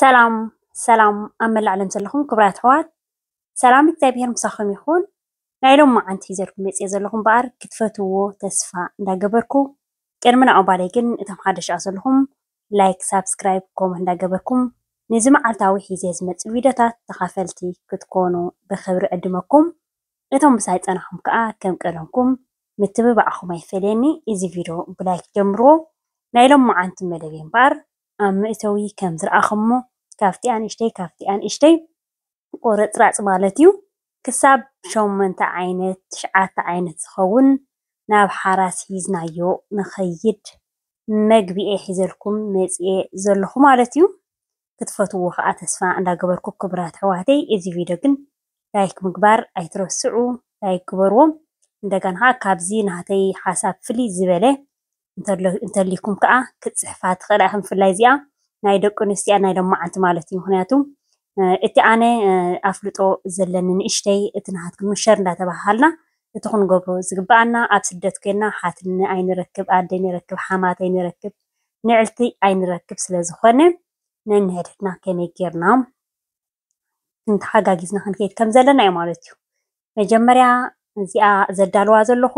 ሰላም ሰላም ኣብ መላእ ዓለም ዘለኹም ክቡራት ኣሕዋት፣ ሰላም እግዚኣብሔር ምሳኹም ይኹን። ናይ ሎም መዓንቲ ሒዘልኩም መፅየ ዘለኹም በኣር ክትፈትዎ ተስፋ እንዳገበርኩ፣ ቅድሚ ንዕባለይ ግን እቶም ሓደሽ ዘለኹም ላይክ፣ ሳብስክራይብ፣ ኮመንት እንዳገበርኩም ንዚ መዓልታዊ ሒዘ ዝመፅእ ቪዲዮታት ተኻፈልቲ ክትኮኑ ብኽብሪ ዕድመኩም። እቶም ምሳይ ፀናኹም ከዓ ከም ቀደምኩም ምትብባዕኹም ኣይፈለየኒ። እዚ ቪድዮ ብላይክ ጀምርዎ። ናይ ሎም መዓንቲ መደብ እምበኣር ኣብ መእተዊ ከም ዝረኣኹሞ ካብቲ ኣንእሽተይ ካብቲ ኣንእሽተይ ቁርፅራፅ ማለት እዩ ክሳብ ሸሞንተ ዓይነት ትሽዓተ ዓይነት ዝኸውን ናብ ሓራስ ሒዝናዮ ንኸይድ መግቢኤ ሒዘልኩም መፅኤ ዘለኹ ማለት እዩ። ክትፈትዎ ከዓ ተስፋ እንዳገበርኩ ክቡራት ኣሕዋተይ እዚ ቪድዮ ግን ላይክ ምግባር ኣይትረስዑ። ላይክ ግበርዎም። እንደገና ከዓ ካብዚ ናተይ ሓሳብ ፍልይ ዝበለ እንተሊኩም ከዓ ክትፅሕፋ ትኽእላ ኢኹም። ብፍላይ እዚኣ ናይ ደቂ ኣንስትዮ ናይ ሎማዓንቲ ማለት እዩ። ምክንያቱ እቲ ኣነ ኣፍልጦ ዘለኒ ንእሽተይ እቲ ናሃትኩም ሸር እንዳተባሃልና እቲ ክንገብሮ ዝግበኣና ኣብ ስደት ኮይና ሓትኒ ኣይንረክብ፣ ኣደይ ንረክብ፣ ሓማተይ ንረክብ፣ ንዕልቲ ኣይንረክብ። ስለዝኾነ ነንሕድሕድና ከመይ ጌርና ክንተሓጋጊዝና ክንከይድ ከም ዘለና እዩ ማለት እዩ። መጀመርያ እዚኣ ዘዳልዋ ዘለኹ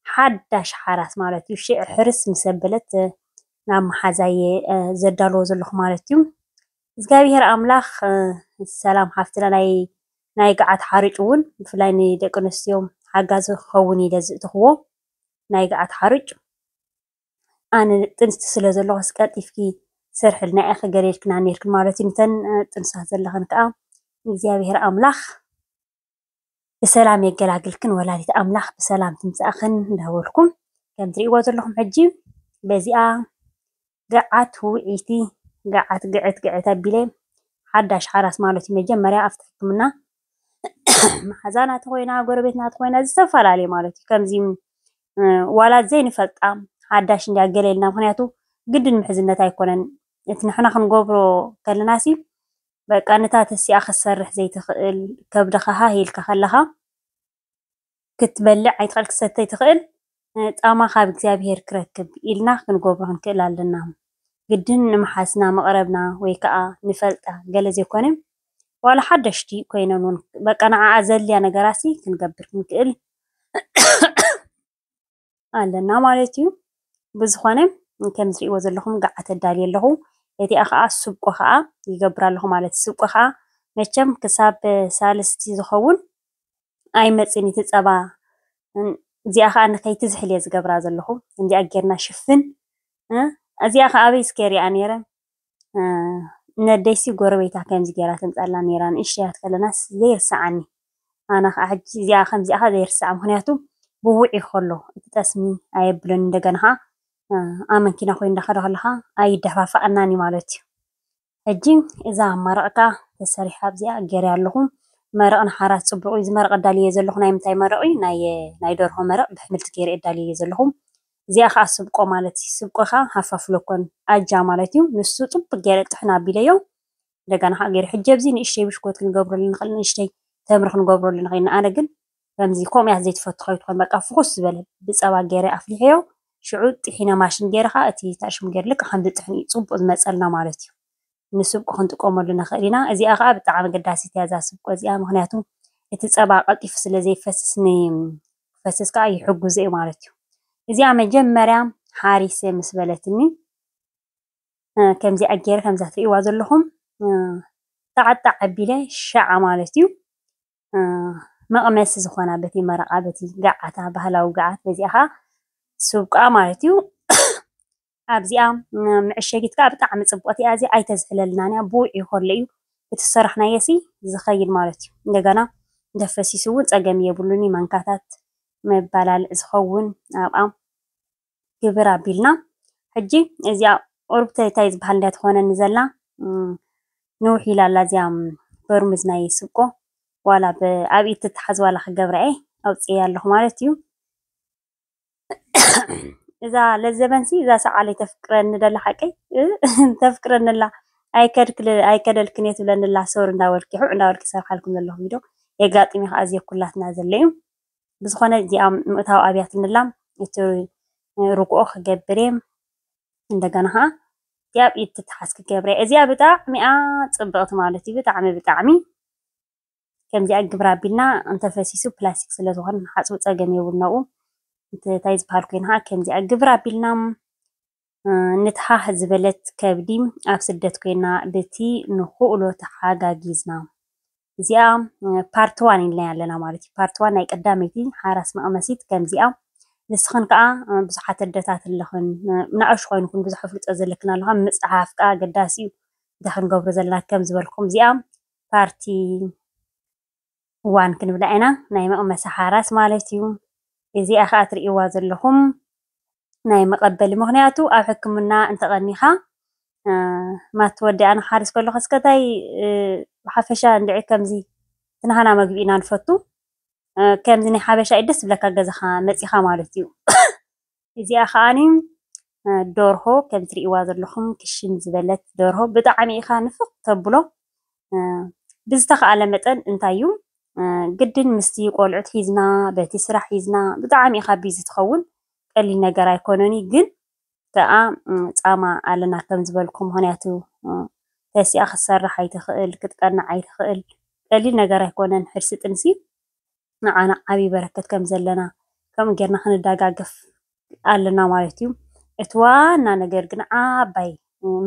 ሓዳሽ ሓራስ ማለት እዩ። ሽዕ ሕርስ ምስ ኣበለት ናብ መሓዛየ ዘዳልዎ ዘለኹ ማለት እዩ። እግዚኣብሔር ኣምላኽ ሰላም ሓፍትና ናይ ናይ ገዓት ሓርጭ እውን ብፍላይ ንደቂ ኣንስትዮ ሓጋዚ ክኸውን ኢለ ዝእትኽዎ ናይ ገዓት ሓርጭ ኣነ ጥንስቲ ስለ ዘለኹ ቀልጢፍኪ ስርሕልና ኢኺ ገለ ኢልክና ነርክን ማለት እዩ። ንተን ጥንሳት ዘለኽን ከዓ እግዚኣብሔር ኣምላኽ ብሰላም የገላግልክን፣ ወላዲት ኣምላኽ ብሰላም ትምፃእኽን እንዳበልኩም ከም ትሪእዎ ዘለኹም ሕጂ በዚኣ ገዓት ውዒቲ ገዓት ግዕት ግዕት ኣቢለ ሓዳሽ ሓራስ ማለት እዩ። መጀመርያ ኣብቲ ሕክምና መሓዛና ተኮይና ጎረቤትና ተኮይና ዝተፈላለየ ማለት እዩ። ከምዚ ዋላ ዘይንፈልጣ ሓዳሽ እንዲያ ገለ ኢልና፣ ምክንያቱ ግድን ምሕዝነት ኣይኮነን። እቲ ንሕና ክንገብሮ ከለናሲ በቃ ነታ ተሲኣ ክትሰርሕ ዘይትኽእል ከብድኻ ሃህ ኢልካ ከለኻ ክትበልዕ ኣይትኽእል ክትሰተይ ትኽእል ፃማ ካብ እግዚኣብሄር ክረክብ ኢልና ክንገብሮ ክንክእል ኣለና። ግድን ንመሓስና መቕረብና ወይ ከዓ ንፈልጣ ገለ ዘይኮነ ዋላ ሓደሽቲ ኮይነን እውን በቃ ንዓኣ ዘድልያ ነገራሲ ክንገብር ክንክእል ኣለና ማለት እዩ። ብዝኾነ ከም ዝሪእዎ ዘለኹም ገዓት ኣዳልየ ኣለኹ። እቲኣ ከዓ ስብቆ ከዓ ይገብር ኣለኹ ማለት እዩ። ስብቆ ከዓ መቸም ክሳብ ሳልስቲ ዝኸውን ኣይመፅን እቲ ፀባ። እዚኣ ከዓ ንከይትዝሕል እየ ዝገብራ ዘለኹ። እንዲኣ ጌርና ሽፍን እዚኣ ከዓ ኣበይ እስከ ሪኣ ነይረ ነደይሲ ጎረቤታ ከምዚ ገይራ ተምፀላ ነይራ ንእሽተያት ከለናስ ዘይርስዓኒ። ኣነ ከዓ ሕጂ እዚኣ ከምዚኣ ከዓ ዘይርስዓ ምክንያቱ ብውዒ ከሎ እቲ ጠስሚ ኣየብለኒ እንደገና ከዓ ኣመንኪና ኮይኑ እንዳኸደ ከለካ ኣይደፋፈኣናን እዩ ማለት እዩ። ሕጂ እዛ መረቕካ ተሰሪሓ ኣብዚኣ ገይረ ኣለኹ። መረቕ ንሓራስ ፅቡቕ እዩ። እዚ መረቕ ኣዳልየ ዘለኹ ናይ ምንታይ መረቕ እዩ? ናይ ናይ ደርሆ መረቕ ብሕምልቲ ገይረ ኣዳልየ ዘለኹ። እዚኣ ከዓ ስብቆ ማለት እዩ። ስብቆ ከዓ ሃፋፍለኮን ኣጃ ማለት እዩ። ንሱ ፅቡቅ ገይረ ጥሕን ኣቢለዮ። እንደገና ከዓ ገይረ ሕጂ ኣብዚ ንእሽተይ ብሽኮት ክንገብረሉ ንኽእል፣ ንእሽተይ ተምሪ ክንገብረሉ ንኽእል። ንኣነ ግን ከምዚ ከምኡ እያ ዘይትፈቱ ከይትኾን በቃ ፍኹስ ዝበለ ብፀባ ገይረ ኣፍሊሐዮ። ሽዑ ጥሒነ ማሽን ገይረ ከዓ እቲ ታሽሙ ገይረ ልክዕ ከምዚ ጥሕን እዩ ፅቡቅ ዝመፀልና ማለት እዩ። ንስብቆ ክንጥቀመሉ ንኽእል ኢና። እዚኣ ከዓ ብጣዕሚ ኣገዳሲት እያ እዛ ስብቆ እዚኣ፣ ምክንያቱ እቲ ፀባ ቀልጢፉ ስለ ዘይፈስስ ንፈስስ ከዓ ይሕግዞ እዩ ማለት እዩ። እዚኣ መጀመርያ ሓሪሰ ምስ በለትኒ ከምዚኣ ገይረ ከምዛ ትርእይዋ ዘለኹም ጣዕጣዕ ኣቢለ ሻዓ ማለት እዩ። መቕመሲ ዝኾና በቲ መረቓ በቲ ገዓታ ባህላዊ ገዓት በዚኣ ከዓ ስብቋ ማለት እዩ። ኣብዚኣ መዐሸጊት ከዓ ብጣዕሚ ፅቡቕቲ እያ። እዚ ኣይተዝሕለልናን እያ ብውዒ ከሎ እዩ እቲ ዝሰራሕናዮ ሲ ዝኸይድ ማለት እዩ። እንደገና እንደፈሲሱ እውን ፀገም የብሉን እዩ። ማንካታት መባላልዒ ዝኸውን ኣብኣ ግብር ኣቢልና ሕጂ እዚኣ ቁሩብ እንታይ ዝበሃል እንዳ ትኾነኒ ዘላ ንውሕ ኢላ ኣላ እዚኣ በርሙዝ ናይ ስብቆ ዋላ ኣብ ኢድ ትተሓዝ ዋላ ክገብራ እየ ኣውፅኤ ኣለኹ ማለት እዩ። እዛ ለዘበንሲ እዛ ሰዓለይ ተፍቅረኒ ደላ ሓቀይ ተፍቅረኒ ኣላ ኣይከደልክን እየ ትብለኒ ኣላ ሶሪ እንዳበልኪ ሕዕ እንዳበልኪ ሰርሓልኩም ዘለኹ ቪድዮ የጋጥሚ ከዓ እዚኣ ኩላትና ዘለ እዩ። ብዝኾነ እዚኣ ምእታው ኣብያትኒ ኣላ እቲ ርግኦ ክገብር እየ። እንደገና ከዓ እዚኣ ብኢድ ትትሓዝ ክገብረ። እዚኣ ብጣዕሚ እያ ጽብቕቲ ማለት እዩ። ብጣዕሚ፣ ብጣዕሚ። ከምዚኣ ግብር ኣቢልና እንተፈሲሱ ፕላስቲክ ስለ ዝኾነ ንሓጽቡ ጸገም የብሉን። ኣብኡ እንተ-፣ እንታይ ዝበሃል ኮይኑ ከዓ ከምዚኣ ግብር ኣቢልና፣ እ፣ ንትሓህ ዝበለት ከብዲ ኣብ ስደት ኮይና በቲ ንኽእሎ ተሓጋጊዝና። እዚኣ፣ እ፣ ፓርት ዋን ኢልና ኣለና ማለት እዩ። ፓርት ዋን ናይ ቀዳመይቲ ሓራስ መቐመሲት ከምዚኣ። ንስኽን ከዓ፣ እ፣ ብዙሓት ኣደታት ኣለኽን፣ እ፣ ንኣሽቱ ኮይንኩን ብዙሕ ኣፍልጦ ዘለክን ኣለኻ። ምጽሓፍ ከዓ ኣገዳሲ እዩ። እንታይ ክንገብሮ ዘለና ከም ዝበልኩም እዚኣ ፓርቲ ዋን ክንብላ ኢና። ናይ መቐመሲ ሓራስ ማለት እዩ። እዚኣ ከዓ ትርእይዋ ዘለኹም ናይ መቐበሊ፣ ምኽንያቱ ኣብ ሕክምና እንተቐኒኻ፣ እ፣ ማት ወዲ ኣነ ሓሪስ ከለኹ እስከ እንታይ፣ እ፣ ብሓፈሻ እንድዒ ከምዚ እቲ ናህና መግቢ ኢና ንፈቱ። እ፣ ከምዚ ናይ ሓበሻ እዩ ደስ ዝብለካ ገዛኻ መጺኻ ማለት እዩ። እዚኣ ከዓኒ፣ እ፣ ደርሆ ከም ትርእይዋ ዘለኹም ክሽን ዝበለት ደርሆ ብጣዕሚ ኢኻ ንፍቕ ተብሎ። እ፣ ብዝተኻእለ መጠን እንታይ እዩ፣ እ፣ ግድን ምስቲ ቆልዑት ሒዝና፣ በቲ ስራሕ ሒዝና ብጣዕሚ ኢኻ ቢዚ ትኸውን። ቀሊል ነገር ኣይኮነን እዩ፣ ግን ከኣ፣ እ፣ ጻማ ኣለና ከም ዝበልኩ፣ ምኽንያቱ፣ እ፣ ተሲኣ ክትሰርሕ ኣይትኽእል፣ ክትቀንዕ ኣይትኽእል። ቀሊል ነገር ኣይኮነን ሕርሲ ጥንሲ። ንዓና ዓብዪ በረከት ከም ዘለና ከምኡ ጌርና ክንደጋገፍ ኣለና ማለት እዩ። እቲ ዋና ነገር ግን ዓባይ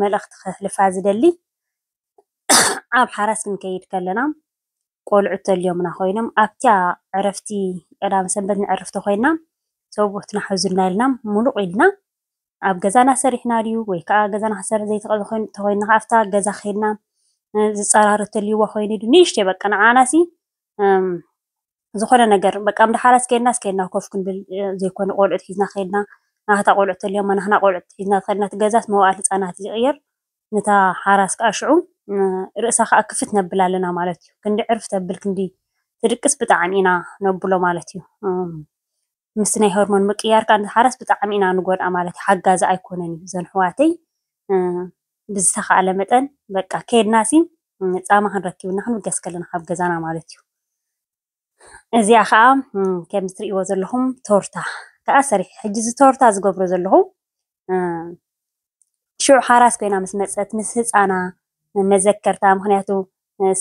መልእኽቲ ከሕልፋ ዝደሊ፣ ኣብ ሓራስ ክንከይድ ከለና ቆልዑ ተልዮምና ኮይኖም ኣብቲያ ዕረፍቲ ቀዳም ሰንበት ንዕረፍቲ ኮይና ሰብኡትና ሕዙልና ኢልና ሙሉቕ ኢልና ኣብ ገዛና ሰሪሕና ድዩ ወይ ከዓ ገዛና ክሰርሕ ዘይትኽእል ተኮይንና ኣብታ ገዛ ከይድና ዝፀራረተልዋ ኮይኑ ድዩ ንእሽተይ በቃ ንዓናሲ ዝኾነ ነገር በቃ እንዳ ሓራስ ከይድና ስከይድና ኮፍ ክንብል ዘይኮነ ቆልዑት ሒዝና ከይድና ናህታ ቆልዑት ተልዮማ ናህና ቆልዑት ሒዝና ከይድና ትገዛስ መዋእል ህፃናት ይቕየር። ነታ ሓራስ ከዓ ሽዑ ርእሳ ከዓ ክፍት ነብል ኣለና ማለት እዩ። ክንዲ ዕርፍ ተብል ክንዲ ትድቅስ ብጣዕሚ ኢና ነብሎ ማለት እዩ። ምስ ናይ ሆርሞን ምቅያር ከዓ ሓራስ ብጣዕሚ ኢና ንጎድኣ ማለት እዩ። ሓጋዚ ኣይኮነን እዩ። እዘን ኣሕዋተይ ብዝተኻእለ መጠን በቃ ከይድናሲ ፃማ ክንረክብና ክንብገስ ከለና ካብ ገዛና ማለት እዩ። እዚኣ ከዓ ከምዚ ትርእይዎ ዘለኹም ቶርታ ከዓ ሰሪሐ ሕጂ እዚ ቶርታ ዝገብሮ ዘለኹ ሽዑ ሓራስ ኮይና ምስ መፀት ምስ ህፃና መዘከርታ ምክንያቱ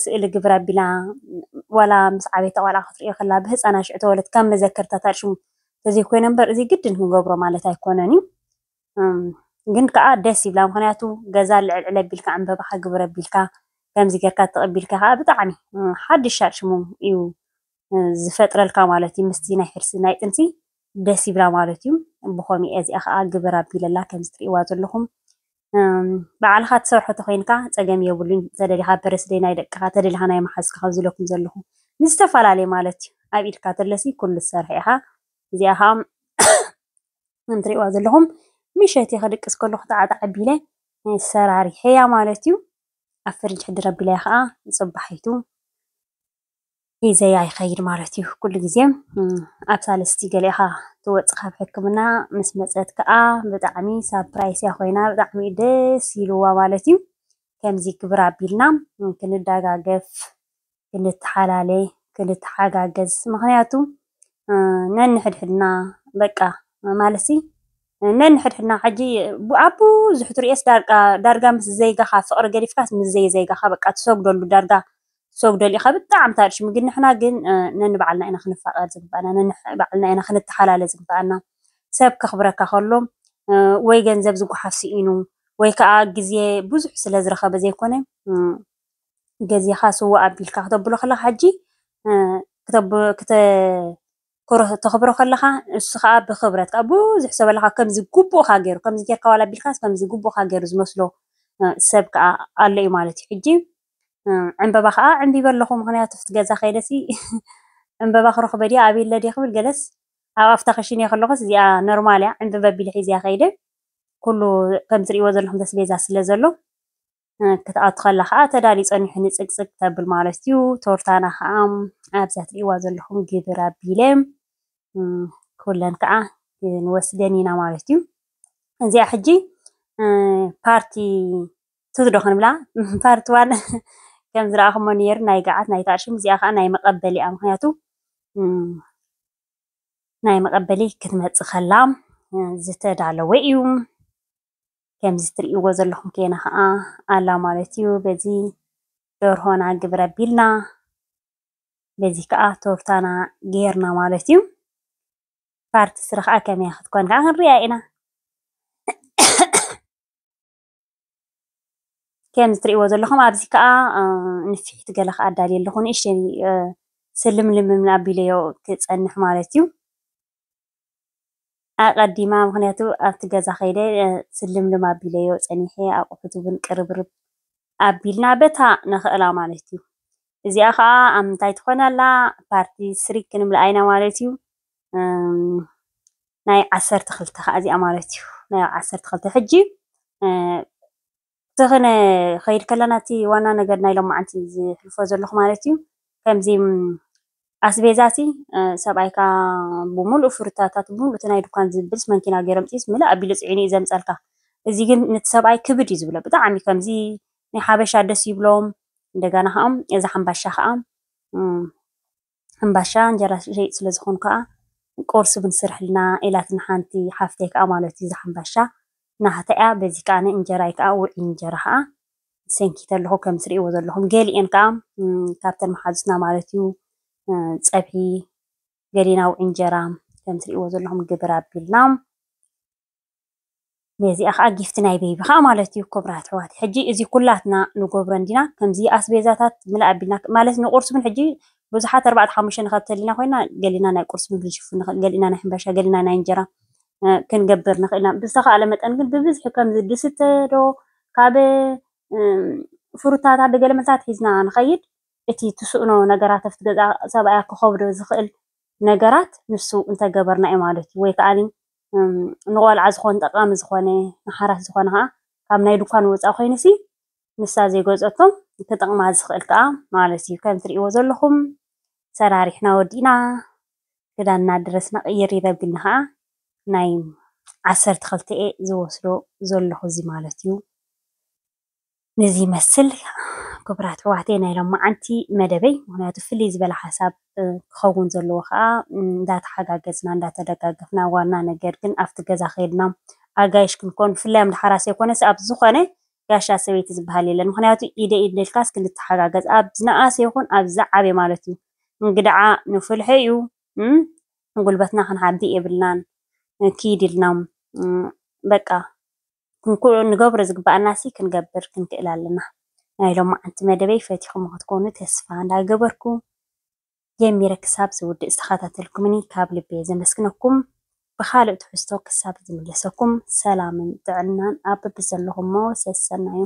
ስእሊ ግብር ኣቢላ ዋላ ምስ ዓበይታ ቆልዓ ክትሪኦ ከላ ብህፃና ሽዑ ተወለት ከም መዘከርታ ታልሽሙ ተዘይኮይነ እምበር እዚ ግድን ክንገብሮ ማለት ኣይኮነን እዩ። ግን ከዓ ደስ ይብላ ምክንያቱ ገዛ ልዕልዕል ኣቢልካ ዕንበባካ ግብር ኣቢልካ ከምዚ ጌርካ ተቐቢልካ ከዓ ብጣዕሚ ሓድሽ ሻድሽሙ እዩ ዝፈጥረልካ ማለት እዩ። ምስቲ ናይ ሕርሲ ናይ ጥንሲ ደስ ይብላ ማለት እዩ። ብኸሚኡ እዚኣ ከዓ ግብር ኣቢለላ ከምዚ ትርእይዋ ዘለኹም ባዕልኻ ትሰርሖ ተኮይንካ ፀገም የብሉን። ተደሊኻ በረስደይ ናይ ደቅኻ ተደሊኻ ናይ መሓዝካ ከምዝለኩም ዘለኹ ንዝተፈላለየ ማለት እዩ። ኣብ ኢድካ ተለሲ ኩሉ ትሰርሐ ኢኻ። እዚኣ ከዓ ከም ትርእይዋ ዘለኹም ምሸት እየ ክድቅስ ከለኹ ተዓጣዕ ኣቢለ ሰራሪሐያ ማለት እዩ። ኣብ ፍርጅ ሕድር ኣቢለያ ከዓ ፅባሒቱ ሒዘያ ይኸይድ ማለት እዩ። ኩሉ ግዜ ኣብ ሳልስቲ ገሊእኻ ትወፅእ ካብ ሕክምና ምስ መፀት ከዓ ብጣዕሚ ሳፕራይስ እያ ኮይና ብጣዕሚ ደስ ኢልዋ ማለት እዩ። ከምዚ ግብር ኣቢልና ክንደጋገፍ ክንተሓላለ ክንተሓጋገዝ ምክንያቱ ነንሕድሕድና በቃ ማለትሲ ነንሕድሕድና ሕጂ ኣብ ብዙሕ ትርእየስ ዳርጋ ምስ ዘይጋኻ ፍቕሪ ገዲፍካስ ምስ ዘይ ዘይጋኻ በቃ ትሰግደሉ ዳርጋ ትሰግደሉ ኢኻ ብጣዕሚ ታድሽሙ ግን ንሕና ግን ነንባዕልና ኢና ክንፋቐር ዝግባኣና ነንባዕልና ኢና ክንተሓላለ ዝግባኣና ሰብ ከኽብረካ ከሎ ወይ ገንዘብ ዝጓሓፍ ስኢኑ ወይ ከዓ ግዜ ብዙሕ ስለ ዝረኸበ ዘይኮነ ገዜኻ ስዋ ኣቢልካ ክተብሎ ከለካ ሕጂ ክተብ- ክተ- ክረ- ተኽብሮ ከለኻ ንሱ ከዓ ብክብረት ከዓ ብዙሕ ሰብ ኣለካ ከምዚ ግቡእካ ገይሩ ከምዚ ጌርካ ዋላ ኣቢልካስ ከምዚ ግቡእካ ገይሩ ዝመስሎ እ፣ ሰብ ከዓ ኣሎ እዩ ማለት እዩ። ሕጂ እ፣ ዕንበባ ከዓ ዕንቢበ ኣለኹ ምክንያቱ ኣብቲ ገዛ ከይደሲ ዕንበባ ክረኽበ ድየ ኣበይ ኣለ ድየ ክብል ገለስ ኣብ ኣፍታ ክሽን እየ ከለኹስ እዚኣ ኖርማል እያ ዕንበበ ኣቢለ ሒዘያ ከይደ ኩሉ ከም ትርእይዎ ዘለኹም ተስቤዛ ስለ ዘሎ ክትኣቱ ከላ ከዓ ተዳልዩ ፀኒሑ ንፅቅፅቅ ተብል ማለት እዩ። ቶርታና ከዓ ኣብዛ ትርእይዋ ዘለኹም ግብር ኣቢለ ኩለን ከዓ ክንወስደን ኢና ማለት እዩ። እዚኣ ሕጂ ፓርቲ ቱ ዶ ክንብላ ፓርት ዋን ከም ዝረኣኹሞ ነይሩ ናይ ገዓት ናይ ታሽም እዚኣ ከዓ ናይ መቐበሊ እያ ምክንያቱ ናይ መቐበሊ ክትመፅእ ከላ ዝተዳለወ እዩ። ከምዚ ትርእይዎ ዘለኹም ኬና ከዓ ኣላ ማለት እዩ። በዚ ደርሆና ግብር ኣቢልና፣ በዚ ከዓ ቶርታና ጌርና ማለት እዩ። ፓርቲ ስሪ ከዓ ከመይ ክትኮን ከዓ ክንሪኣ ኢና። ከም እትርእይዎ ዘለኹም ኣብዚ ከዓ ንፍሒት ገለ ከዓ ኣዳልየ ኣለኹ። ንእሽተይ ስልምልም ኣቢለዮ ክፀንሕ ማለት እዩ። ኣቐዲማ ምኽንያቱ ኣብቲ ገዛ ከይደ ስልምልም ኣቢለዮ ፀኒሐ፣ ኣቑሑት እውን ቅርብርብ ኣቢልና በታ ንኽእላ ማለት እዩ። እዚኣ ከዓ ኣብ ምንታይ ትኾን ኣላ? ፓርቲ ስሪ ክንብላ ኢና ማለት እዩ። ናይ ዓሰርተ ክልተ ከዓ እዚኣ ማለት እዩ። ናይ ዓሰርተ ክልተ ሕጂ እቲ ክነ ከይድ ከለና እቲ ዋና ነገር ናይ ሎማዓንቲ ዝሕልፎ ዘለኹ ማለት እዩ። ከምዚ ኣስቤዛሲ ሰብኣይካ ብምሉእ ፍሩታታት ብምሉእ እቲ ናይ ድኳን ዝብልስ መንኪና ገይሮም ፂስ ምልእ ኣቢሉ ፅዒኑ እዩ ዘምፀልካ። እዚ ግን ነቲ ሰብኣይ ክብድ እዩ ዝብሎ ብጣዕሚ። ከምዚ ናይ ሓበሻ ደስ ይብሎም። እንደገና ከዓ እዚ ሓምባሻ ከዓ ሓምባሻ እንጀራ ሸይጥ ስለ ዝኾኑ ከዓ ቁርሲ ብንስርሕልና ኢላትና ሓንቲ ሓፍተይ ከዓ ማለት እዩ። እዚ ሓምባሻ ናህተያ በዚ ከዓ እንጀራይ ከዓ ውዒ እንጀራ ከዓ ሰንኪተ ኣለኹ ከም ትርእይዎ ዘለኹም። ገሊኤን ከዓ ካብተን መሓዙትና ማለት እዩ ፀብሒ ገሊና ውዒ እንጀራ ከም ትርእይዎ ዘለኹም ግብር ኣቢልና። ነዚኣ ከዓ ጊፍቲ ናይ ቤቢ ከዓ ማለት እዩ። ክቡራት ኣሕዋት ሕጂ እዚ ኩላትና ንገብሮ እንዲና። ከምዚ ኣስቤዛታት ምልእ ኣቢልና ማለት ንቁርሲ እውን ሕጂ ብዙሓት ኣርባዕተ ሓሙሽተ ንኸተልና ኮይና ገሊና ናይ ቁርሲ ምግቢ ንሽፍን ንኽእል፣ ገሊና ናይ ሕንባሻ፣ ገሊና ናይ እንጀራ ክንገብር ንኽእል ኢና። ብዝተኻእለ መጠን ግን ብብዝሒ ከምዚ ድስተ ዶ ካብ ፍሩታታት ዶ ገለ መታት ሒዝና ንኸይድ። እቲ ትስእኖ ነገራት ኣብቲ ገዛ ሰብኣያ ክኸብዶ ዝኽእል ነገራት ንሱ እንተገበርና እዩ ማለት እዩ። ወይ ከዓ ንቆልዓ ዝኾን ጠቃሚ ዝኾነ ንሓራስ ዝኾነ ከዓ ካብ ናይ ድኳን ወፃኢ ኮይኑሲ ንሳ ዘይገዝኦቶም ክጠቅማ ዝኽእል ከዓ ማለት እዩ። ከም ትርእይዎ ዘለኹም ሰራሪሕና ወዲእና ክዳንና ድረስና ቅይር ይረብልና ከዓ ናይ ዓሰርተ ክልተ እየ ዝወስዶ ዘለኹ እዚ ማለት እዩ። ነዚ ይመስል ክቡራት ኣሕዋተይ ናይ ሎማዓንቲ መደበይ። ምኽንያቱ ፍልይ ዝበለ ሓሳብ ክኸውን ዘለዎ ከዓ እንዳተሓጋገዝና እንዳተደጋገፍና፣ ዋና ነገር ግን ኣብቲ ገዛ ከይድና ኣጋይሽ ክንኮን ብፍላይ ኣብ ሓራስ ዘይኮነስ ኣብ ዝኾነ ጋሻ ሰበይቲ ዝበሃል የለን። ምኽንያቱ ኢደ ኢድ ኢልካስ ክንተሓጋገዝ ኣብ ዝነኣሰ ይኹን ኣብ ዝዓበየ ማለት እዩ። እንግድዓ ንፍልሖ እዩ ጉልበትና ክንሓብእ የብልናን። ኪድ ኢልና በቃ ክንገብሮ ዝግባኣና ሲ ክንገብር ክንክእል ኣለና። ናይ ሎማዓንቲ መደበይ ፈቲኹም ክትኮኑ ተስፋ እንዳገበርኩ ጀሚረ ክሳብ ዝውድእ ዝተኸታተልኩምኒ ካብ ልቢ እየ ዘመስግነኩም። ብኻልእ ትሕዝቶ ክሳብ ዝምለሰኩም ሰላምን ጥዕናን ኣብ በብዘለኹሞ ሰሰናዩ።